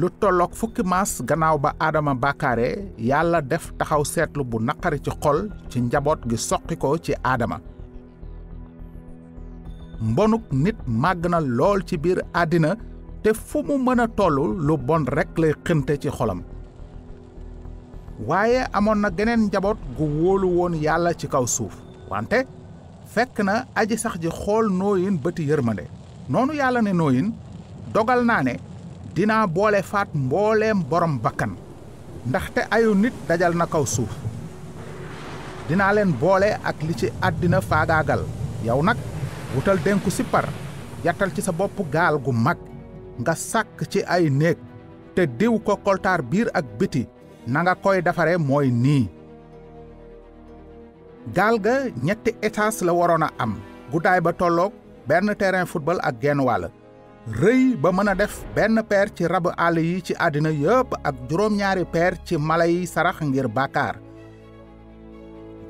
lu tolloog fukki maas gannaaw ba Aadama bàkkaare yàlla def taxaw seetlu bu naqari ci xol ci njaboot gi soqi ko ci Aadama. mbonuk nit màgg na lool ci biir àddina te fu mu mën a tollu lu bon rekk lay xënte ci xolam. waaye amoon na geneen njaboot gu wóolu woon yàlla ci kaw suuf wante fekk na aji sax ji xool nooyin bëti yërmande. noonu yàlla ne nooyin dogal naa ne dinaa boole faat mbooleem borom bakkan ndaxte ayu nit dajal na kaw suuf. dinaa leen boole ak li ci àddina faagaagal. yow nag wutal dénku sippar yattal ci sa bopp gaal gu mag nga sàkk ci ay néeg te diw ko koltaar biir ak biti na nga koy defare mooy nii. gaal ga ñetti étage la waroon a am guddaay ba tolloog benn terrain football ak genn wàll rëy ba mën a def benn peer ci rabu àll yi ci àddina yépp ak juróom-ñaari peer ci mala yi sarax ngir bàkkaar.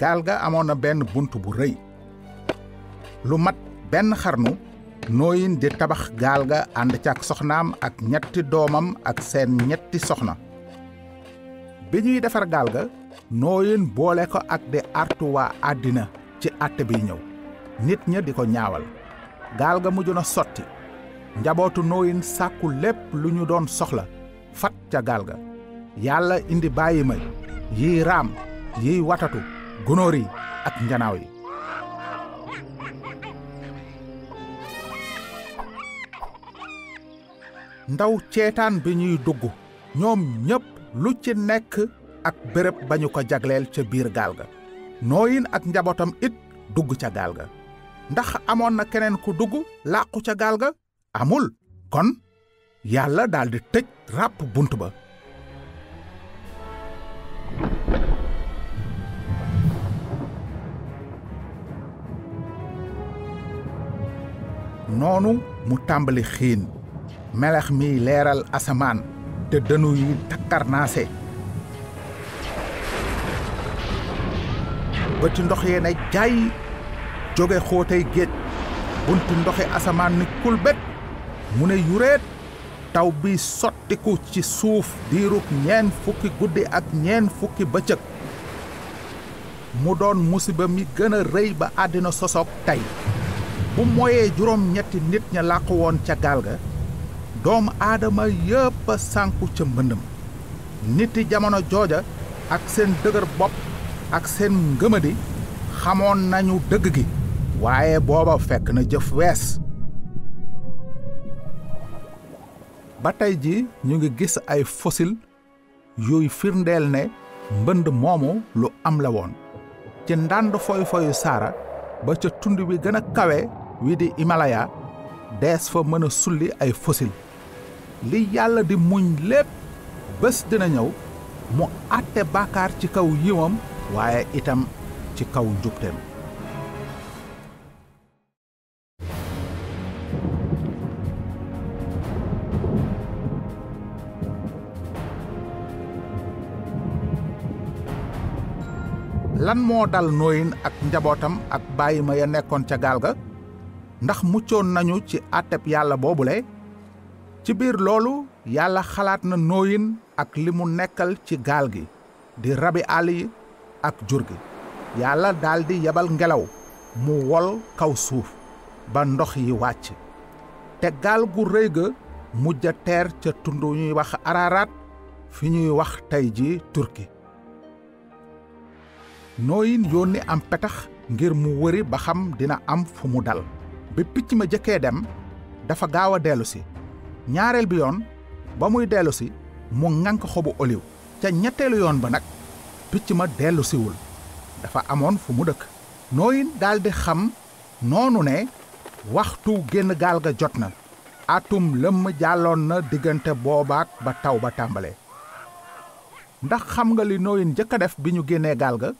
gaal ga amoon na benn bunt bu rëy lu mat benn xarnu nooyin di tabax gaal ga ànd ci ak soxnaam ak ñetti doomam ak seen ñetti soxna. bi ñuy defar gaal ga nooyin boole ko ak di artu waa àddina ci àtte bi ñëw nit ña di ko ñaawal. gaal ga mujj na sotti njabootu nooyin sàkku lépp lu ñu doon soxla fat ca gaal ga. yàlla indi bàyyi ma yiy raam yiy watatu gunóor yi ak njanaaw yi. ndaw ceetaan bi ñuy dugg ñoom ñépp lu ci nekk ak béréb ba ñu ko jagleel ca biir gaal ga. nooyin ak njabootam it dugg ca gaal ga. ndax amoon na keneen ku dugg làqu ca gaal ga? amul. kon yàlla daldi tëj ràpp bunt ba. noonu mu tàmbali xiin melax mi leeral asamaan te dënu yi takkarnaase. bëti ndox yee ne jaay jóge xóotay géej bunti ndoxi asamaan ni kulbet mu ne yureet taw bi sottiku ci suuf diirub 40 guddi ak 40 bëccëg. mu doon musiba mi gën a rëy ba àddina sosoog tey. bu moyee juróom-ñetti nit ña làqu woon ca gaal ga doomu aadama yépp a sànku ca mbëndam. niti jamono jooja ak seen dëgër bopp ak seen ngëmadi xamoon nañu dëgg gi waaye booba fekk na jëf wees. ba tey ji ñu ngi gis ay fossile yuy firndeel ne mbënd moomu lu am la woon. ci ndànd foy-foyu Saara ba ca tund wi gën a kawe wi di Himalaya dees fa mën a sulli ay fossile. li yàlla di muñ lépp bés dina ñëw mu àtte bàkkaar ci kaw yiwam waaye itam ci kaw njubteem. lan moo dal nooyin ak njabootam ak bàyyi ma ya nekkoon ca gaal ga? ndax muccoon nañu ci àtteb yàlla boobule? ci biir loolu yàlla xalaat na nooyin ak li mu nekkal ci gaal gi di rabi àll yi ak jur gi. yàlla daldi yebal ngelaw mu wol kaw suuf ba ndox yi wàcc te gaal gu rëy ga mujj a teer ca tund ñuy wax Ararat fi ñuy wax tey ji Turki. nooyin yónni am petax ngir mu wëri ba xam dina am fu mu dal. bi picc ma jëkkee dem dafa gaaw a dellusi. ñaareel bi yoon ba muy dellusi mu ŋànk xobu oliw. ca ñetteelu yoon ba nag picc ma dellusiwul. dafa amoon fu mu dëkk. nooyin daldi xam noonu ne waxtu génn gaal ga jot na. atum lëmm jàlloon na diggante boobaak ba taw ba tàmbalee. ndax xam nga li nooyin jëkk a def bi ñu génnee gaal ga?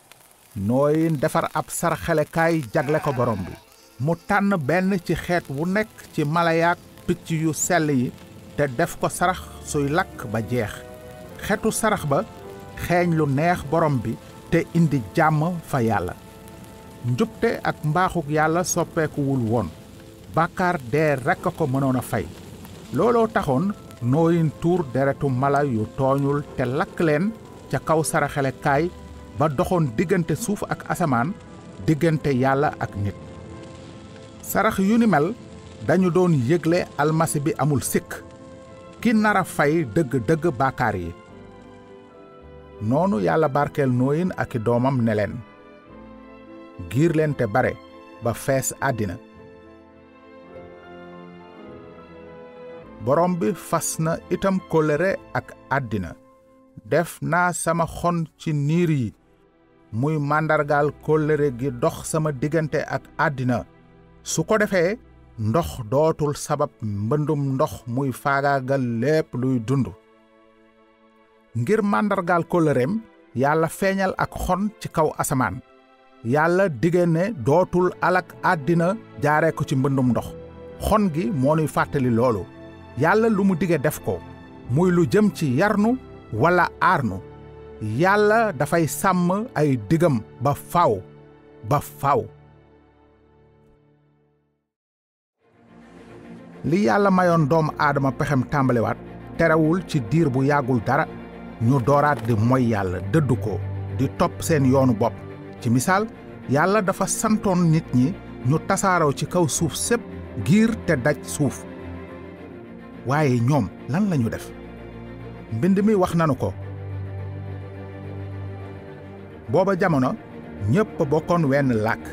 nooyin defar ab saraxelekaay jagle ko borom bi. mu tànn benn ci xeet wu nekk ci malayaak picc yu sell yi te def ko sarax suy lakk ba jeex. xetu sarax ba xeeñ lu neex borom bi te indi jàmm fa yàlla. njubte ak mbaaxuk yàlla soppeekuwul woon. bàkkaar dee rekk ko mënoon a fay. looloo taxoon nooyin tuur deretu mala yu tooñul te lakk leen ca kaw saraxele kaay ba doxoon diggante suuf ak asamaan, diggante yàlla ak nit. sarax yu ni mel dañu doon yëgle almasi bi amul sikk, ki nara fay dëgg-dëgg baakaar yi. noonu yàlla barkeel nooyin ak i doomam ne leen, giir leen te bare ba fees àddina. borom bi fas na itam kóllëre ak àddina. def naa sama xon ci niir yi muy màndargaal kóllëre gi dox sama diggante ak àddina. su ko defee ndox dootul sabab mbëndum ndox muy faagaagal lépp luy dund. ngir màndargaal kóllëreem yàlla feeñal ak xon ci kaw asamaan. yàlla dige ne dootul alak àddina jaare ko ci mbëndum ndox. xon gi moo nuy fàttali loolu. yàlla lu mu dige def ko, muy lu jëm ci yarnu wala aarnu. yàlla dafay sàmm ay digam ba faw ba faw. li yàlla mayoon doomu aadama pexem tàmbaliwaat terewul ci diir bu yàggul dara ñu dooraat di moy yàlla, dëddu ko, di topp seen yoonu bopp. ci misaal, yàlla dafa santoon nit ñi ñu tasaaroo ci kaw suuf sépp giir te daj suuf. waaye ñoom lan lañu def? mbind mi wax nanu ko. booba jamono ñépp bokkoon wenn làkk.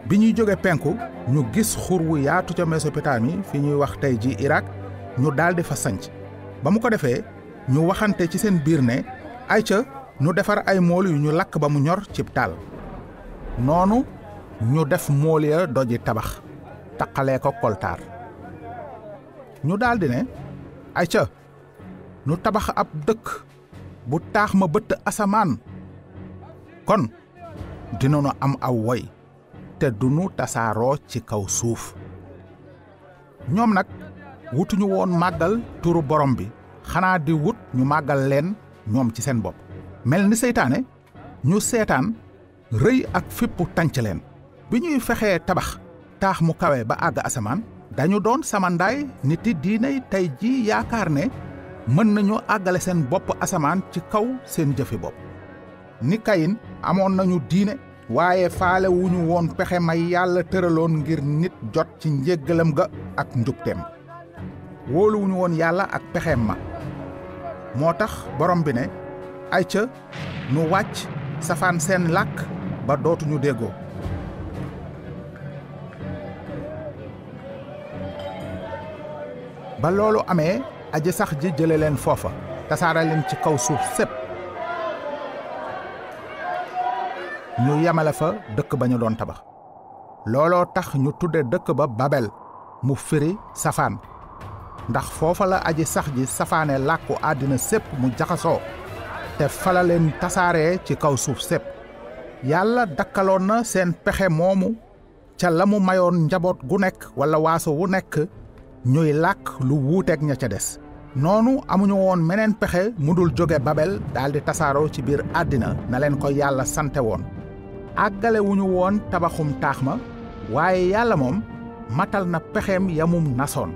bi ñuy jóge penku ñu gis xur wu yaatu ca Mésopotamie fi ñuy wax tey ji Irak, ñu daldi fa sanc. ba mu ko defee ñu waxante ci seen biir ne ayca ñu defar ay mool yu ñu lakk ba mu ñor cib taal. noonu ñu def mool ya doji tabax taqalee ko koltaar. ñu daldi ne ayca ñu tabax ab dëkk bu taax ma bëtt asamaan, kon dinañu am aw woy te duñu tasaaroo ci kaw suuf. ñoom nag wutuñu woon màggal turu borom bi, xanaa di wut ñu màggal leen ñoom ci seen bopp. mel ni seytaane ñu seetaan rëy ak fippu tànc leen. bi ñuy fexee tabax taax mu kawe ba àgg asamaan, dañu doon samandaay niti diiney tey ji yaakaar ne mën nañu àggale seen bopp asamaan ci kaw seen jëfi bopp. ni Kayin amoon nañu diine, waaye faale wuñu woon pexe may yàlla tëraloon ngir nit jot ci njéggalam ga ak njubteem. wóoluwuñu woon yàlla ak pexeem ma. moo tax borom bi ne ayca nu wàcc safaan seen làkk ba dootuñu déggoo. ba loolu amee, aji sax ji jële leen foofa tasaare leen ci kaw suuf sépp. ñu yemale fa dëkk ba ñu doon tabax. looloo tax ñu tudde dëkk ba Babel, mu firi safaan, ndax foofa la aji sax ji safaane làkku àddina sépp mu jaxasoo te fala leen tasaaree ci kaw suuf sépp. yàlla dakkaloon na seen pexe moomu ca la mu mayoon njaboot gu nekk walla waaso wu nekk ñuy làkk lu wuuteeg ña ca des. noonu amuñu woon meneen pexe mu dul jóge Babel daldi tasaaroo ci biir àddina na leen ko yàlla sante woon. àggale wuñu woon tabaxum taax ma, waaye yàlla moom matal na pexeem yamum nasoon.